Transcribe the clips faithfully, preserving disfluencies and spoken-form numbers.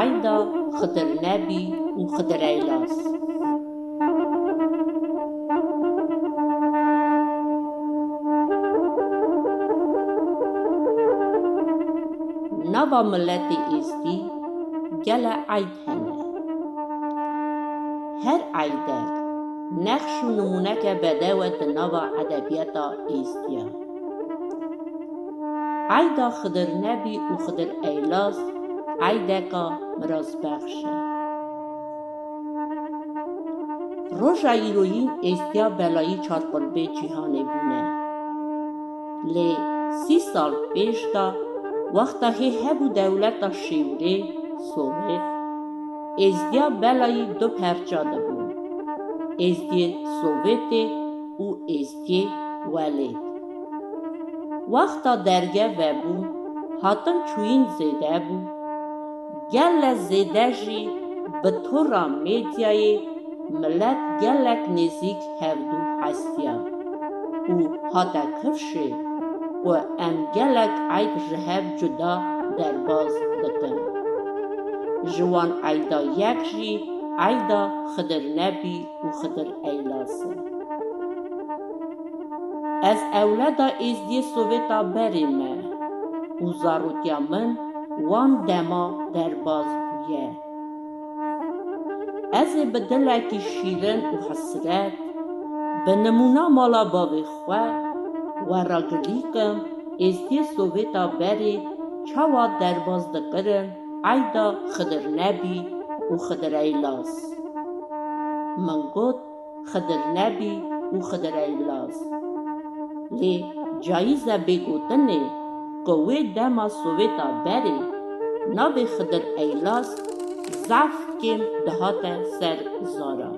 Eyda Xidir Nebî û Xidir Eylas. Nava miletê Êzdî gele eyd hene. Her eydek nexş û nimûneke bedew e di nava edebiyata Êzdiya. Eyda Xidir Nebî û Xidir Eylas eydeka mirazbexş e. Roja îroyîn Êzdiya belayî çar qulbê cîhanê bûne. Lê sî sal pêş de wexta hê hebû dewleta şêwirê, Sovêt, Êzdiya belayî du perça dibûn. Êzdiyê Sovêtê û Êzdiyê Welêt. Wexta derge vebûn, hatin çûyîn zêde bû. Gele zêde jî bi tora medyayê milet gelek nêzîk hevdû hestiya û hate kifşê ku em gelek eyd ji hev cuda derbaz dikin. Ji wan eyda yek jî eyda Xidir Nebî û Xidir Eylas e. Ez ewleda Êzdiyê Sovêta berê me û zarotiya min wan dema derbaz bûye. Ez ê bi dilekî şîrin û hesret, bi nimûna mala bavê xwe, we re gilîkim Êzdiyê Sovêta berê çawa derbaz dikirin eyda Xidir Nebî û Xidir Eylas. Min got, Xidir Nebî û Xidir Eylas. Lê cayîz e bê gotinê ku wê dema Sovêta berê navê Xidir Eylas zaf kêm dihate ser zara.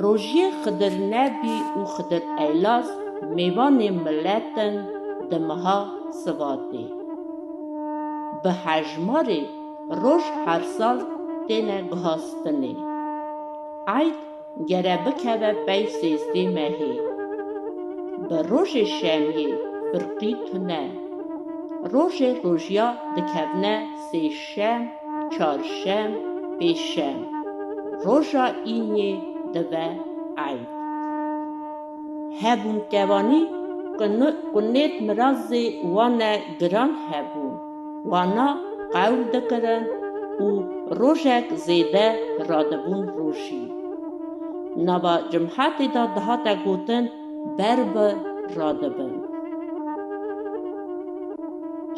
Rojiyê Xidir Nebî û Xidir Eylas mêvanê milet in di meha Sivatê. Bi hejmarê roj her sal têne guhastinê. Eyd gere bikeve pey sêzdeh mehê. Bi rojê şemiyê firqî tune. Rojê rojiya dikevne sêşem, çarşem, pêşem. Roja îniyê dive eyd. Hebûn kevanî ku nê-, ku nêt mirazê wane giran hebûn. Wana qewl dikirin û rojek zêde radibûn rojî. Nava cimhetê de dihate gotin ber bi radibin.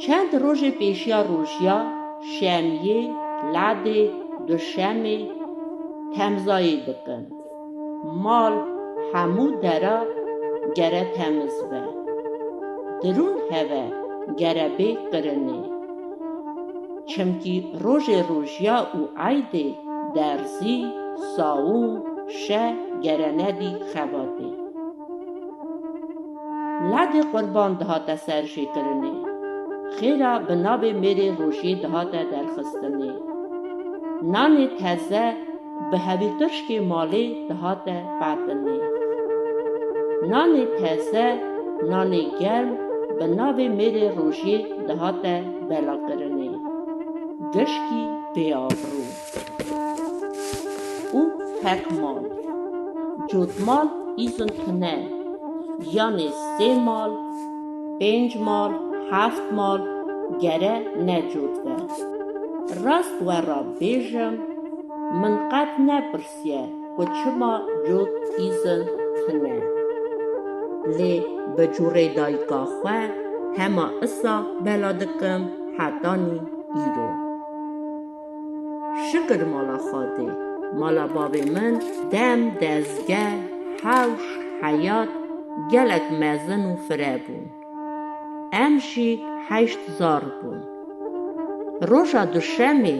Çend rojê pêşiya rojiya şemiyê, ledê, duşemê temzayê dikin. Mal hemû dera gere temiz be. Dirûn heve gere bê kirinê. Çimkî rojê rojiya û eydê derzî, sawûn, şe gere nedî xebatê. Ledê qurban dihate serjêkirinê. Xêra bi navê mêrê rojiyê dihate derxistinê. Nanê teze bi hevîrtirşkê malê dihate petinê. Nanê teze, nanê germ bi navê mêrê rojiyê dihate belakirinê. Gişkî bêabrû. Û tek mal. Cotmal îzin tune. Yanê sê mal, pênc mal, heft mal gere necot be. Rast we re bêjim, min qet nepirsiye ku çima cot îzin tune. Lê bi cûrê dayika xwe hema isa bela dikim hetanî îro. Şikir mala Xwedê, mala bavê min dem, dezge, hewş, heyat gelek mezin û fire bûn. Em jî heşt zar bûn. Roja duşemê,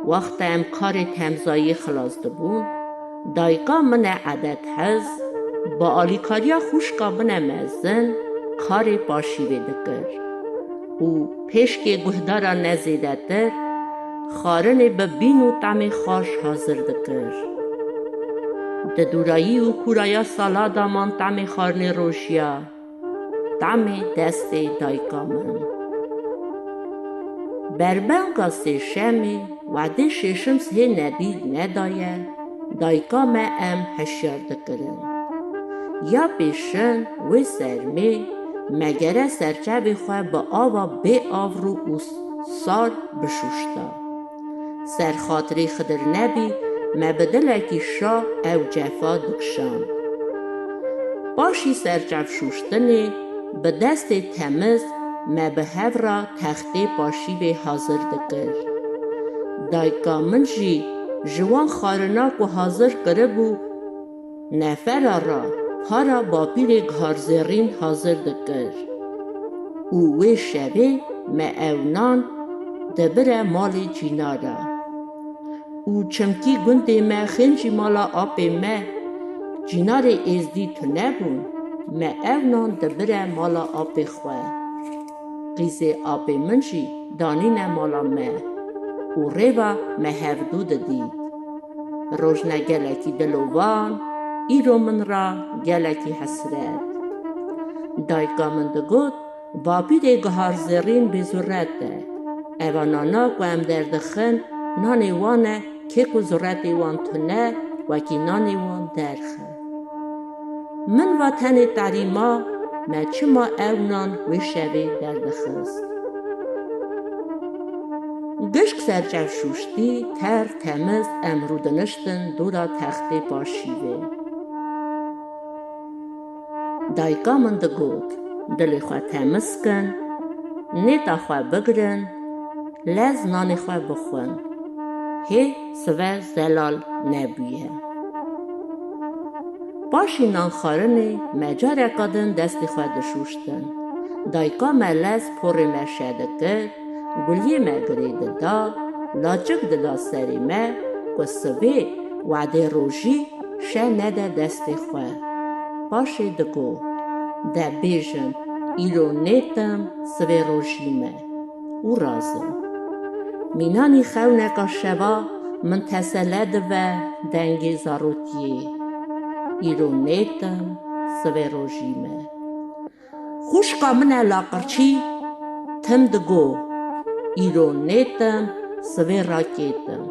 wexta em karê temzayiyê xilas dibûn, dayika min e Edet Hez, Bi alîkariya xwişka min e mezin karê paşîvê dikir û pêşkê guhdara ne zêdetir xwarinê bi bîn û temê xweş hazir dikir. Di dûrayî û kûraya sala de man temê xwarinê rojiya, temê destê dayika min. Berbenga sêşemê, wedê şêşim sihê nedî nedaye, dayika me em hişyar dikirin. Ya pêşin wê sermê me gere serçavê xwe bi ava bê avrû û sar bişûşta. Serxatirê Xidir Nebî me bi dilekî şa ew cefa dikişand. Paşî serçev şûştinê bi destê temiz me bi hev re textê paşîvê hazir dikir. Dayika min jî ji wan xwarina ku hazir kiribû, nefera re para bapîrê giharzêrîn hazir dikir û wê şevê me ew nan dibire malê cînara. Û çimkî gundê me xêncî mala apê me, cînarê êzdî tune bûn, me ew nan dibire mala apê xwe. Qîzê apê min jî danîne mala me û rêva me hevdû didît. Rojne gelekî dilovan, îro min ra gelekî hesret. Dayika min digot, bapîrê guhar zêrîn bêzuret e. Eva nana ku em derdixin, nanê wan e, kê ku zuretê wan tune, wekî nanê wan derxe. Min va tenê terîma me çima ew nan wê şevê derdixist. Gişk serçev şûştî, ter, temiz, em rûdiniştin dûra textê paşîvê. Dayika min digot, dilê xwe temiz kin, nêta xwe bigirin, lez nanê xwe bixwin. Hê sive zelal nebûye. Paşî nan xwarinê me careka din destê xwe dişûştin. Dayika me lez porê me şe dikir, guliyê me girê dida, laçik dida serê me ku sivê wedê rojî şe nede destê xwe. Paşê digot, de bêjin, îro nêtim, sivê rojî me. Û razim. Mînanî xewneka şeva min tesele dive dengê zarokiyê. Îro nêtim, sivê rojî me. Xwişka min e laqirçî, tim digo, îro nêtim, sivê rakêtim.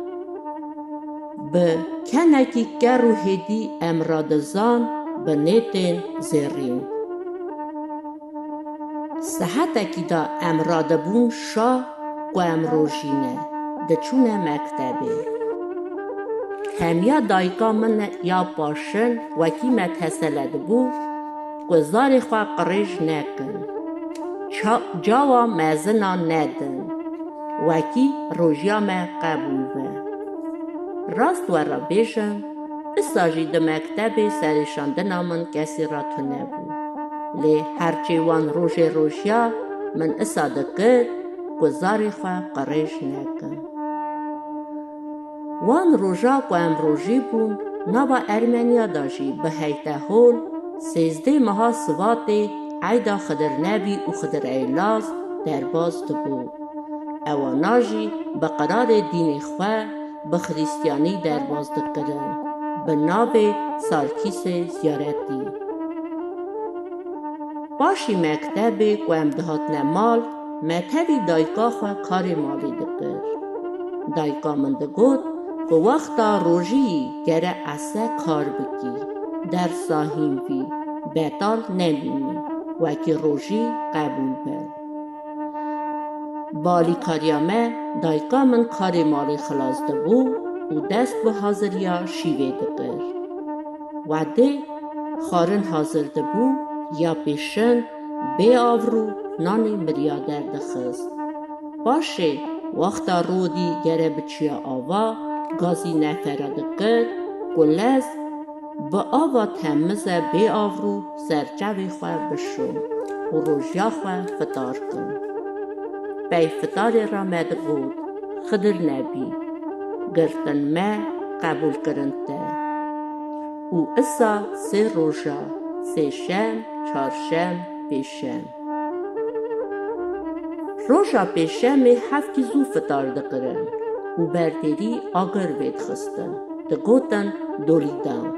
Bi kenekî ker û hêdî em radizan bi nêtên zêrîn. Sihetekî de em radibûn şa ku em rojîne, diçûne mektebê. Hemiya dayika min ya paşin wekî me tesele dibû ku zarê xwe qirêj nekin. Ça-, cawa mezina nedin. Wekî rojiya me qebûl be. Rast we re bêjim, isa jî di mektebê serêşandina min kesî re tune bû. Lê herçê wan rojê rojiya min isa dikir ku zarê xwe qirêj nekin. Wan roja ku em rojî bûn, nava Ermeniya de jî bi heytehol sêzdeh meha Sivatê eyda Xidir Nebî û Xidir Eylaz derbas dibû. Ewana jî bi qirarê dînê xwe bi xrîstiyanî derbas dikirin, bi navê Sarkîsê Ziyaretî. Paşî mektebê ku em dihatine mal, me tevî dayika xwe karê malê dikir. Dayika min digot ku wexta rojî yî gere ese kar bikî, dersa hîn bî, betal nemînî, wekî rojî qebûl be. Bi alîkariya me dayika min karê malê xilas dibû û dest bi haziriya şîvê dikir. Wedê xwarin hazir dibû, ya pêşin bê avrû nanê miriya derdixist. Paşê wexta rodî gere biçiya ava, gazî nefera dikir ku lez bi ava temize bê avrû serçavê xwe bişo û rojiya xwe fitar kin. Pey fitarê re me digot, Xidir Nebî, girtin me, qebûlkirin te. Û isa sê roja, sêşem, çarşem, pêşem. Roja pêşemê heft kî zû fitar dikirin û ber têrî agir vêdixistin. Digotin dolî dang.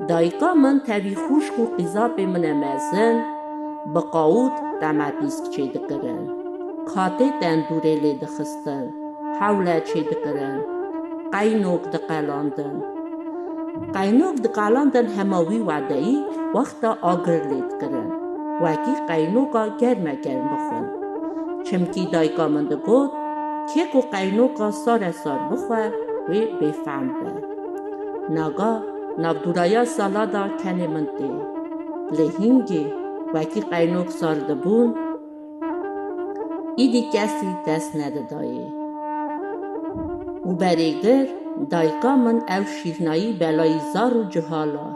Dayika min tevî xûşk û qîzapê min e mezin, bi qawût temetîsk çêdikirin. Katê tendûrê lê dixistin, hewle çêdikirin, qeynok diqelandin. Qeynok diqelandin hema wî wedeyî wexta agir lê dikirin, wekî qeynoka germe germ bixwin. Çimkî dayika min digot, kê ku qeynoka sare sar bixwe, wê bêfehm be. Naga navdûraya sala de kenê min tê. Lê hîngê wekî qeynok sar dibûn, îdî kesî dest nedidayê. Û berêgir dayika min ew şîrnayî belayî zar û cihala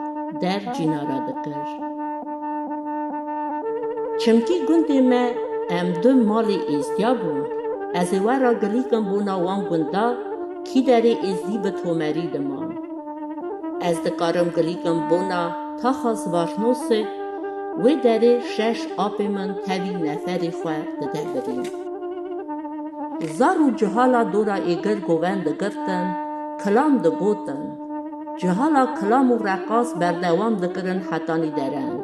der cînara dikir. Çimkî gundê me em du malê êzdiya bûn, ez ê we ra gilîkim bona wan gunda, kî derê êzdî bi tomerî diman. Ez dikarim gilîkim bona taxa Zvartnosê, wê derê şeş apê min tevî neferê xwe dide birîn. Zar û cihala dora êgir govend digirtin, kilam digotin. Cihala kilam û reqas berdewam dikirin hetanî dereng.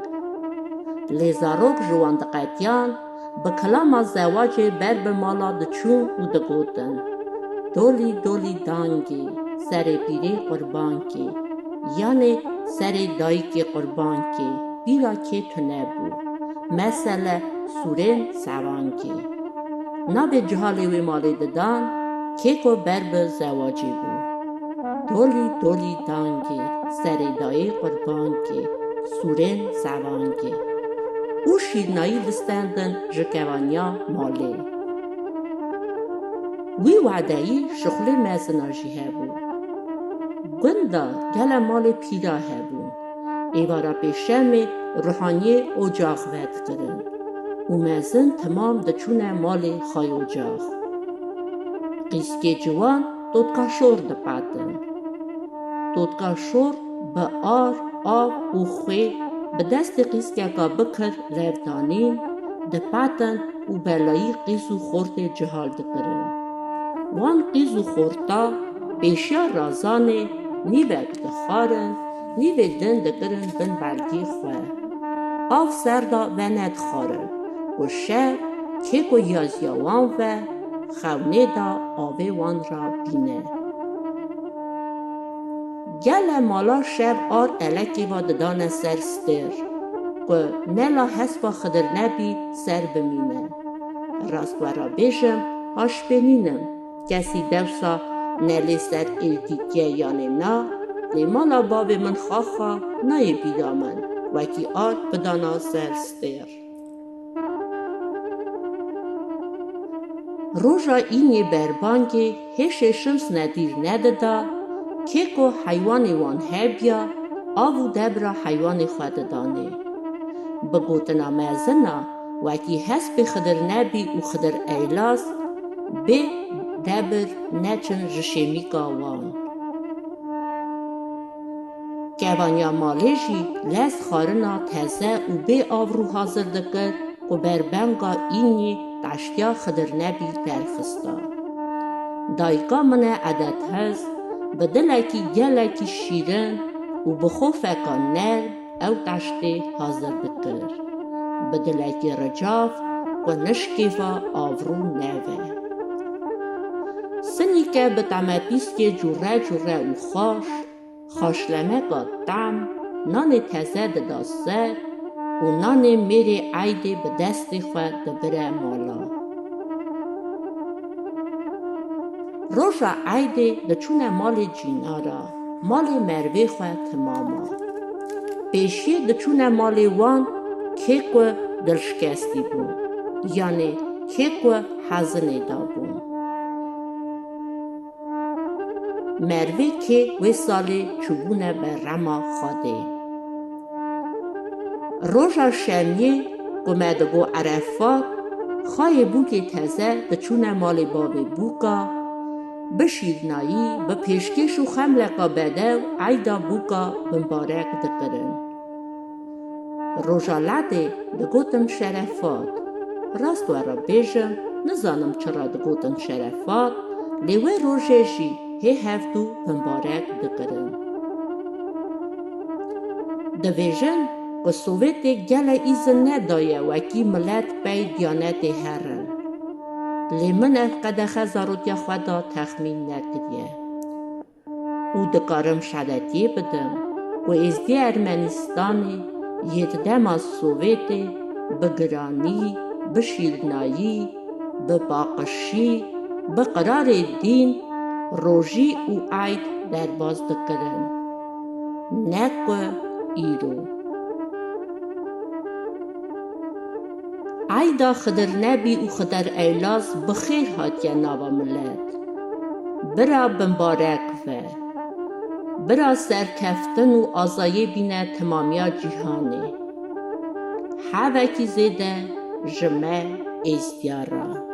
Lê zarok ji wan diqetiyan, bi kilama zewacê ber bi mala diçûn û digotin, dolî dolî dangê, serê pîrê qurbankê, yanê serê dayikê qurbankê, pîra kê tune bû. Mesele sûrên sevankê. Navê cihalê wê malê didan, kê ku ber bi zewacê bû. Dolî dolî dangê, serê dayê qurbankê, sûrên sevankê. Û şîrnayî distendin ji kevaniya malê. Wî wedeyî şixulê mezina jî hebû. Gunda gele malê pîra hebûn. Êvara pêşemê ruhaniyê ocax vedikirin û mezin timam diçûne malê xay ocax. Qîzkê ciwan totka şor dipetin. Totka şor bi ar, av û xwê bi destê qîzkeka bikir levdanîn, dipetin û belayî qîz û xortê cihal dikirin. Wan qîz û xorta pêşiya razanê nîvek dixwarin, nîvê din dikirin bin belgê xwe. Av ser de venedixwarin ku şev kê ku yaziya wan ve xewnê de avê wan re bîne. Gele mala şev ar elekê ve didane ser stêr, ku nela hespa Xidir Nebî ser bimîne. Rast we re bêjim, haşpênîn im, kesî dewsa nelê ser êlkîtiye yanê na, lê mala bavê min xaxa nayê bîra min, wekî ar bidana ser stêr. Roja îniyê berbangê hêşê şims nedîr nedida, kê ku heywanê wan hebiya, av û debra heywanê xwe didanê. Bi gotina mezina, wekî hespê Xidir Nebî û Xidir Eylas, bê debir neçin ji şêmîka wan. Kevaniya malê jî lez xwarina teze û bê avrû hazir dikir ku berbenga înî teştiya Xidir Nebî derxista. Dayika min e edethez, bi dilekî gelekî şîrin û bi xofeka nerm ew teştê hazir dikir. Bi dilekî ricav ku nişkê ve avrû neve. Sinîke bi temetîskê cûre cûre û xaş, xaşlemeka tam, nanê teze dida ser û nanê mêrê eydê bi destê xwe dibire mala. Roja eydê diçûne malê cînara, malê mervê xwe timama. Pêşiyê diçûne malê wan kê ku dilşikestî bûn, yanê kê ku hezinê dabûn. Mervê kê wê salê çûbûne berema Xwedê. Roja şemiyê ku me digo Erefat, xayê bûkê teze diçûne malê bavê bûka, Bi şîrnayî, bi pêşkêş û xemleka bedew eyda bûka bimbarek dikirin. Roja Ledê digotin Şerefat. Rast we re bêjim, nizanim çira digotin Şerefat, lê wê rojê jî hê hevdû bimbarek dikirin. Divêjin ku Sovêtê gelek îzin nedaye wekî milet pey diyanetê herin. Lê min ev qedexe zarotiya xwe de texmîn nekiriye. Û dikarim şehadetiyê bidim ku Êzdiyê Ermenîstanê yê di dema Sovêtê bi giranî, bi şîrnayî, bi paqijî, bi qirarê dîn, rojî û eyd derbas dikirin. Ne ku îro. Eyda Xidir Nebî û Xidir Eylaz bi xêr hatiye nava milet. Bira bimbarek ve. Bira serkeftin û azayê bîne timamiya cîhanê. Hevekî zêde ji me êzdiya re.